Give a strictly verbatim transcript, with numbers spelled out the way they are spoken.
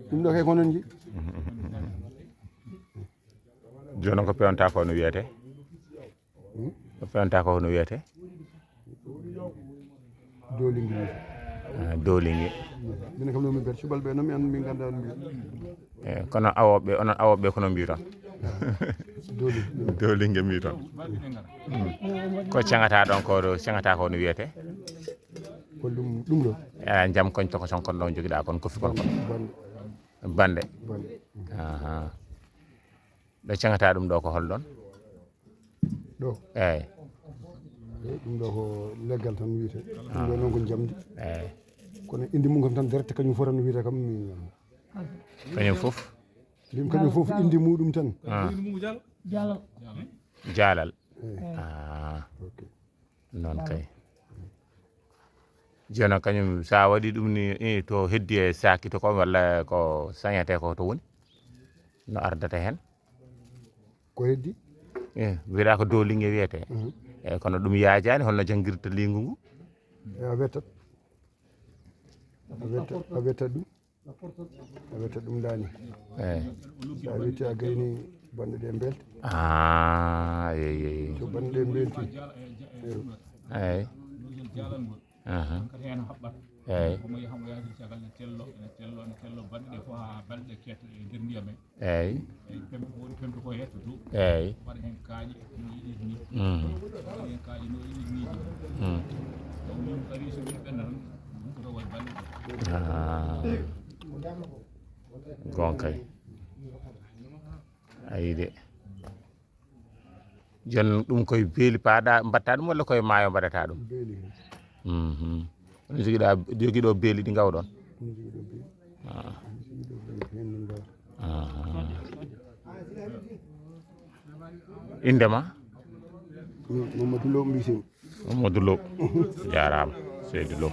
Ɗum ɗo kay ko noon nji. Jooni ko pewnta ko no wiyete? Ko pewnta ko no wiyete? Dolingi wiyete. Ah, dolingi. Minen kam no min ber cubalɓe no mi an min ganda on mbiya. Eh, kono awoɓe, onon awoɓe kono mbiton? Dolingi. Dolingi mbiton. Hmm. Ko cengata ɗon ko ɗo cengata ko no wiyete? Ko ɗum ɗum ɗo. Eh, jam kon toko son kon ɗon jogiɗa kon ko fikon kon. Bande. Bande. Bande. Aha. Ɗo cengata ɗum ɗo ko hol ɗon? Ɗo. Eyyi. Ɗum ɗo ko leggal tan wiyete. Ɗum ɗo noon ko jamdi. Eyyi. Kono indi mum kam tan direct kañum fof tan wiyete kam mi. Kañum fof? Ɗum kañum fof indi muɗum tan. Ah. Jaalal. Jaalal. Eyyi. Ah. Ok. Noon kay. Jooni kañum so a waɗi ɗum ni, eh, to heddi e saaki to ko walla ko sañate ko to woni? No ardata heen? Ko heddi? Eh, wiyata ko dow liŋnge wiyete. Mhm. Eyyi, kono ɗum yaajaani, holno janngirta liingu ngu? Eyyi, a wettat. A wettat, a wettat ɗum. A wettat ɗum daani. Eyyi. So a wetti a gayni banɗe ɗe mbelta. Ah, eyyi, eyyi. So banɗe ɗe mbelti. Eyyi. Aha. Eyyi. Komo yaha mo yaajiri caggal ne tello, ene tello, ene tello, banɗe ɗe fof haa balɗe keedɗe e nder ndiyam he. Eyyi. Eyyi, pemɗo ko woni pemɗo ko hetto dow. Eyyi. Waɗa heen kaaƴe no yiɗiri ni. Mm. Waɗa heen kaaƴe no yiɗiri ni. Mm. Donc, min ari so min ɓenna tan, ɗum ko ɗo waɗi balɗe ɗe. Ah. Gonkay. Ayi de. Jon ɗum koye beeli paaɗa mbatta ɗum walla koye maayo mbaɗata ɗum? Beeli. Mhm. Onon jogiɗa, jogiɗo beeli ɗi ngawɗon? Onon jogiɗo beeli. Ah. Onon jogiɗo beeli ko heen min ngawata. Ah. Inde ma? Mamadou Lo mbiyetee. Mamadou Lo. Jaaraama, seydi Lo.